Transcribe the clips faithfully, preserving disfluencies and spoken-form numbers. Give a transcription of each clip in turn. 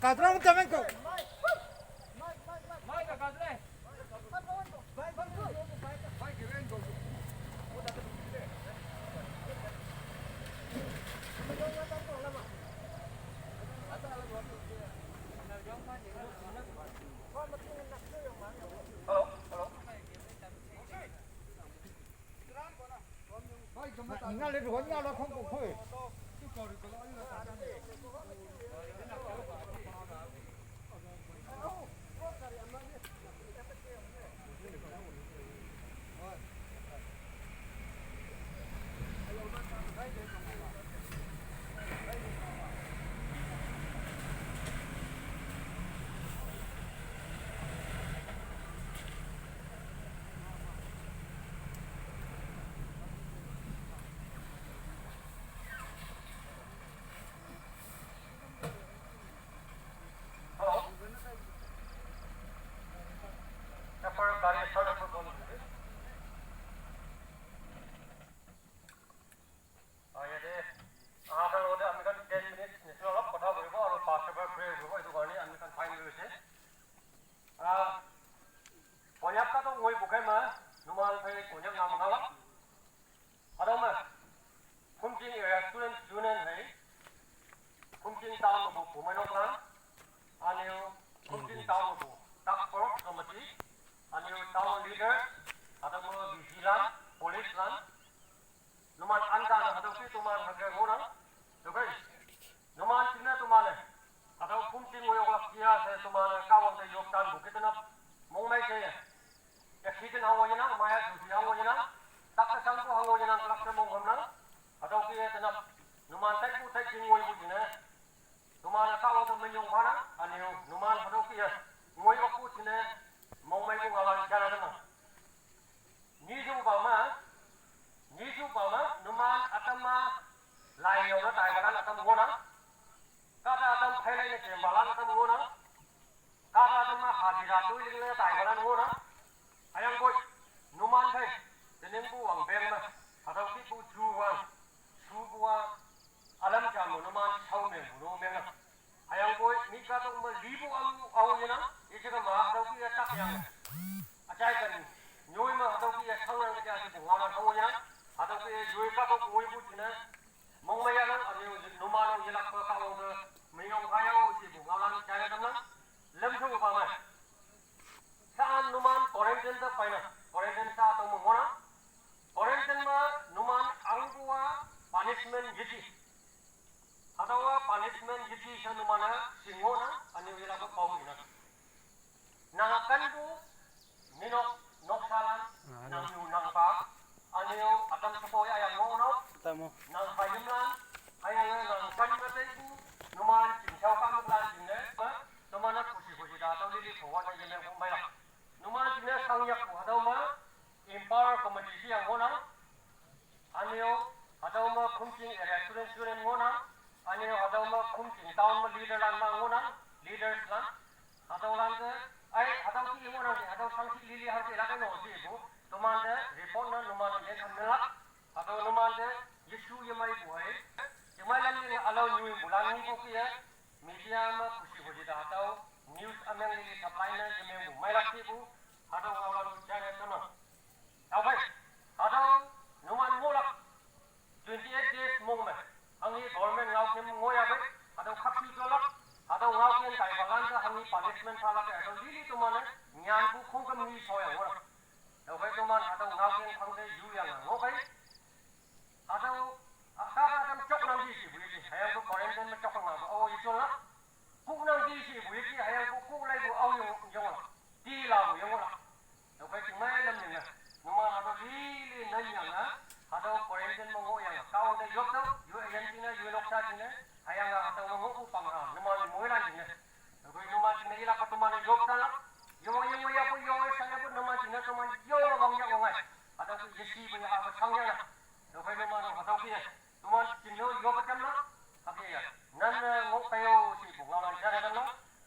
Kadra mo tamen ko. Ah, ইয়াতে অহা কাৰণে আমি কাৰণ টেন মিনিটছ নিচিনা অলপ কথা পাতিব আৰু পাঁচ এবাৰ প্ৰে কৰিব, এইটো কাৰণে আমি কাৰণ টাইম লৈ হৈছে। আহ, Konyak ka to ngoi bukai ma, numan phai Konyak nam ngala. Adama, Khumching Area Students Union hai, Khumching Town bu pumai nok lan, aniu Khumching Town bu task force committee, aniu town leader, adama V C lan, police lan, numan anda na hadau ki tuman hagai ngonang, tukai. Numan tina tuman eh. Hadau Khumching ngoi oklak kia se tuman eh kawang te yoktan bukit na mong mai se. Accident hango yenang, maya duty hango yenang, tak kesang ko hango yenang kelak se mong hamnang. Hadau ki eh tenap numan tai ku tai king ngoi bu tina. Numan eh kawang te menyong mana, aniu numan hadau ki eh ngoi oku tina mong mai bu ngawan jana tenang. Niju bama, niju bama, numan atama lai yau na tai balan atam ngona. Kata atam phailai na kem balan atam ngona. Kata atama hajira tu iling na tai balan ngona. Ayang boy, numan thai, tenem bu wang beng na. Atau ki bu ju wang, ju bu wang, alam jamu numan sau meng bu no meng na. Ayang boy, mi ka tok ma libu au, au yenang, isi ka ma hatau ki ya tak yang. Achai kan, nyoi ma hatau ki ya sang yang ka si bunga ma tau yenang, hatau ki ya yoi ka tok ngoi bu tina, mong ma ya nang, ami numan yelak ka ka wang ka, mi yong ka ya si bunga lan chai kan nang, lem thung pa ma. Saan numan quarantine ta paina, quarantine sa tau ma ngona, quarantine ma numan ang bua punishment yiti. Hadawa punishment yiti sa numana singona, aniu yela ko pau ina. Nang kandu, ninok, nok salan, nang yu nang pa, aniu atam sapo ya yang ngono, tamo. Nang payimlan, ayang nang kan matai bu, numan cing chau ka muklan cing ne, ba, numana kusi kusi da tau lili ko wana yele ko mai la. Numan cing ne sang yak ko hadawa ma, empower committee yang ngona, aniu, hadawa ma Khumching area student student ngona, aniu, hadawa ma Khumching town ma leader lan ma ngona, leaders lan, hadawa lan ke, ai, hadawa ki ngona ke, hadawa sang ki lili har ke la ke no si bu, tuman de report na numan de kan melak, hadawa numan de yesu yemai bu ai, yemai lan ni alau nyu bulan ni bu ki ya, media ma kusi kusi da hadawa, news ameng ni supply na yemeng bu, mai lak si bu, hadawa alau channel sama. Tau bai, hadawa numan ngolak, twenty eight days mong me. Hangi government ngau kem ngoya bai, hadawa khapsi jolak, hadawa ngau kem kai balan ka hangi punishment phalak, hadawa lili tuman eh, nyan bu khung kem ni soya ngolak. Tau bai tuman hadawa ngau kem khang de yu yang ngokai. Hadawa, aka ka dam chok nang di si bu yi, hayang bu quarantine me chok nang bu, oh, yi jolak. Kuk nang di si bu yi, hayang bu kuk lai bu, oh, yong, yong. Di la bu, yong la. Tau kai ting mai lam ning na. Numan hadawa lili na yang na. Hadawa quarantine ma ngo yang. Kau de yok tau. Yu ayan ting na, yu lok sa ting na. Ayang na hadawa ma ngo u pang ha. Numan moi lan ting na. Tau kai numan ting na ila ka tuman yok ta la. Yo wang yo ya bu yo sa ya bu numan ting na tuman yo wang ya wang ai. Hadawa ku yesi bu ya apa sang ya na. Tau kai numan hadawa ki ya. Tuman ting na yo pa tam na. Hake ya. Nan ngo kayo si bu ngawan sa na na.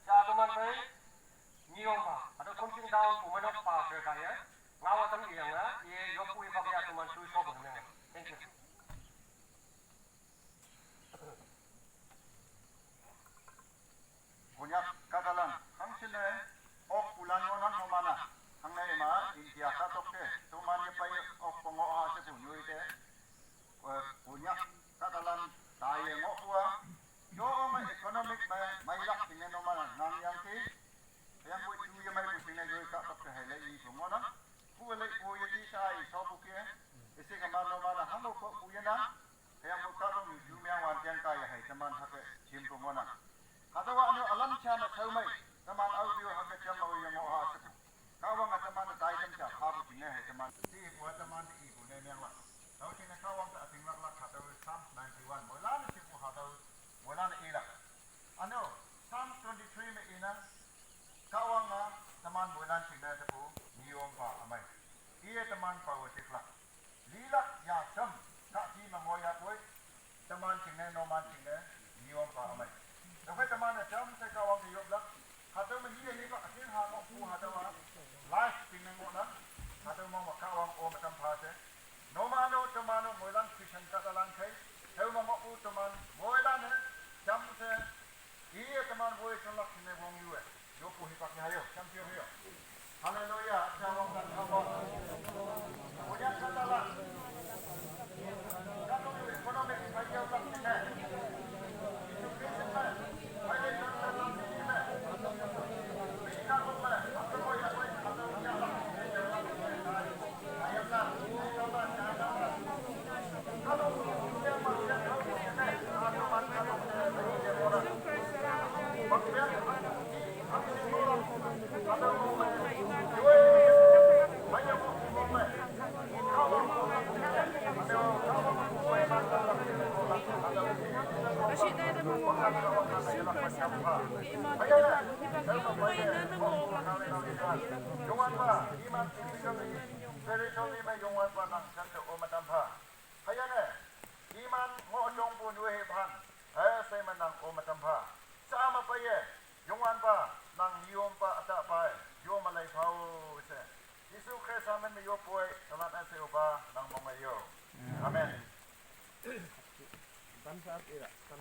Sa tuman kai. Niyom ba, hadawa Khumching town bu manok pa sir kaya, ngawa tam iyang la, ye yok ui bak ya tuman sui sok nang. Thank you. Yak tinge noma nang nang yang ti. Yang poi tu ye mai poi tinge yoi ka pak te hai lai i poi ngona. Pu lai poi ye ti sa i so pu ke. Isi ka ma noma na hamo ko pu ye na. Yang poi ka tong yu ju miang wan tiang ka ye hai teman hake chim poi ngona. Hata wa anu alam cha na chau mai. Teman au tiu hake cham au ye ngo ha se pu. Ka wang a teman dai tam cha pha pu tinge hai teman. Ti pu teman i pu ne miang la. Tau tinge ka wang ta ting lak lak hata Psalm ninety-one. Mo la ne ti pu hata. Mo la ne i la. Ano, Psalm twenty-three me ina, ka wang a teman moilan chingne tepu, niyom pa amai. Iye teman pa wo tiklak. Lilak ya sem, ka ti ma moya poi, teman chingne, noman chingne, niyom pa amai. Dokai teman na sem, se ka wang yop lak. Hatu me niye ni pa asin ha mo pu hatu wa, life chingne mo na, hatu mo ma ka wang o ma tam pa se. Nomano, tomano, moilan Christian kata lang kai. Heu ma mo u teman, moilan he, jam se, iye teman woi chalak sine wong yue. Yo pu hipak ni hayo, jam sio hayo. Haleluya, acha wong tan kapa. Punya kata lah. Kata ni economic, kaya tak sine. Education me, kaya tak sine. Bika kong me, apa mo ya koi kata ya lah. Spiritually me Youngwanpa nang chan te o matam pha. Haya ne, iman ngo chong pu nu he phan. Haya se ma nang o matam pha. Sa ma pa ye, Youngwanpa, nang niyom pa ata pa, yo ma lai pha o se. Jesu Christ amen me yo poi, salat ase o pa, nang mong yo. Amen. Tam sa ira.